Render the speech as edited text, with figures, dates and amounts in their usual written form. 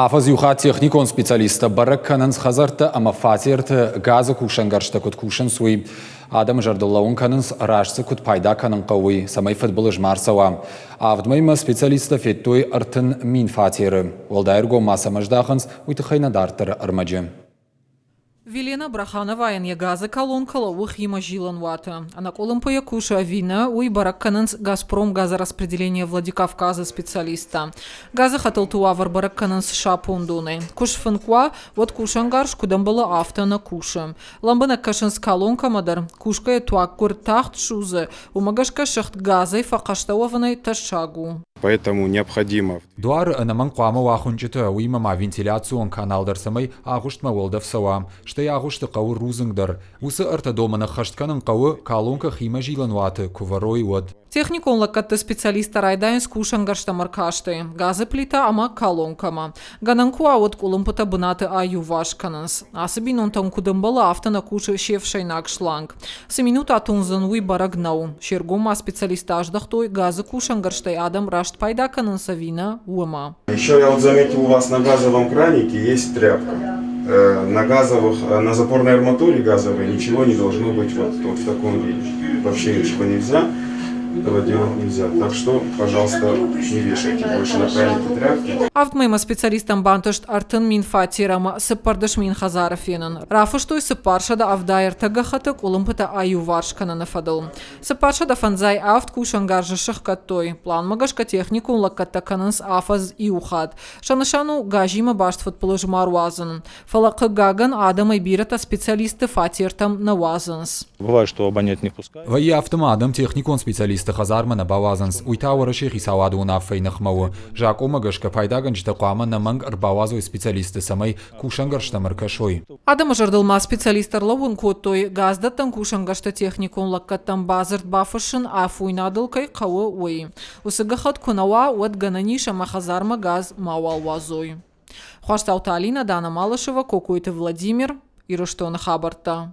Афӕдз иу хатт техникон специалисттӕ бӕрӕг кӕнынц хӕдзӕрттӕ ӕмӕ фатерты газы кусӕнгӕрзтӕ куыд кусынц, уый. Адӕмы зӕрдыл лӕууын кӕнынц, раст дзы куыд пайда кӕнын хъӕуы, уый, цӕмӕй фыдбылыз ма ӕрцӕуа. Авд мӕймӕ специалисттӕ федтой 30 000 фатеры. Уӕлдай ӕргом ма цӕмӕ здахынц, уый тыххӕй нӕ дарддӕры ӕрмӕджы. Велена Брахановайӕн йӕ газы колонкӕ лӕууы химӕзилӕн уаты. Ӕнӕкъуылымпыйӕ кусы ӕви нӕ, уый бӕрӕг кӕнынц «Газпром» газораспределение Владикавказы специалисттӕ. Газы хӕтӕлты уавӕр бӕрӕг кӕнынц сапондонӕй. Куы сфынк уа, уӕд кусӕнгарз куыд ӕмбӕлы, афтӕ нӕ кусы. Лӕмбынӕг кӕсынц колонкӕмӕ дӕр. Кусгӕйӕ туаггуыр тагъд судзы, уымӕ гӕсгӕ сыгъд газӕй фӕхъӕстӕ уӕвынӕй тӕссаг у. Поэтому необходимо Дуары ӕнӕмӕнг хъуамӕ уа хуынчъытӕ, уыимӕ ма вентиляцион канал дӕр, цӕмӕй агъуыстмӕ уӕлдӕф цӕуа, стӕй агъуысты хъӕуы рудзынг дӕр. Уыцы ӕртӕ домӕны ӕххӕст кӕнын хъӕуы, колонкӕ химӕ зилӕн уаты куы вӕрой, уӕд. Техникон лӕггӕдты специалисттӕ райдайынц кусӕнгӕрзтӕм ӕркастӕй, газы плитӕ ӕмӕ колонкӕмӕ. Гӕнӕн куы уа, уӕд къуылымпытӕ бынаты аиуварс кӕнынц. Ацы бинонтӕн куыд ӕмбӕлы, афтӕ нӕ кусы се фсӕйнаг шланг. Цы минут атондзӕн, уый бӕрӕг нӕу. Се ргом ма специалисттӕ аздӕхтой, газы кусӕнгӕрзтӕй адӕм раст пайда кӕнынц ӕви нӕ, уымӕ. Еще я вот заметил, у вас на газовом кранике есть тряпка. На газовых, на запорной арматуре газовой ничего не должно быть вот, вот в таком виде. Вообще ничего нельзя этого делать нельзя. Так что, пожалуйста, не вешайте больше на краники тряпки. Авд мӕймӕ специалисттӕн бантыст 30 000 фатер ӕмӕ 14 000 хӕдзары фенын. Рафыстой 473 гӕххӕтты къуылымпытӕ аиуварс кӕныны фӕдыл. 457 кусӕнгарзы сӕхгӕдтой. Планмӕ гӕсгӕ техникон лӕггӕдтӕ кӕнынц афӕдз иу хатт. Сӕ нысан у газимӕ баст фыдбылыз ма руадзын. Фӕлӕ, хъыгагӕн, адӕмӕй бирӕтӕ специалистты фатертӕм нӕ уадзынц. Бывает, что абонент не пускают. Вӕййы афтӕ ма адӕм техникон специалистты хӕдзармӕ нӕ бауадзынц. Уый та Уӕрӕсейы хицауады уынаффӕйы ныхмӕ у. Закъонмӕ гӕсгӕ пайдагӕнджытӕ хъуамӕ ӕнӕмӕнг ӕрбауадзой специалистты, цӕмӕй кусӕнгӕрзтӕм ӕркӕсой. Адӕмы зӕрдыл ма специалисттӕ ӕрлӕууын кодтой, газдӕттӕн кусӕнгӕрзты техникон лӕггӕдтӕм бадзырд бафыссын афойнадыл кӕй хъӕуы, уый. Уыцы гӕххӕтт куы нӕ уа, уӕд гӕнӕн ис ӕмӕ хӕдзармӕ газ мауал уадзой. Хуастауты Алинӕ, Дана Малышева, Кокойты Владимир, Ирыстоны хабӕрттӕ.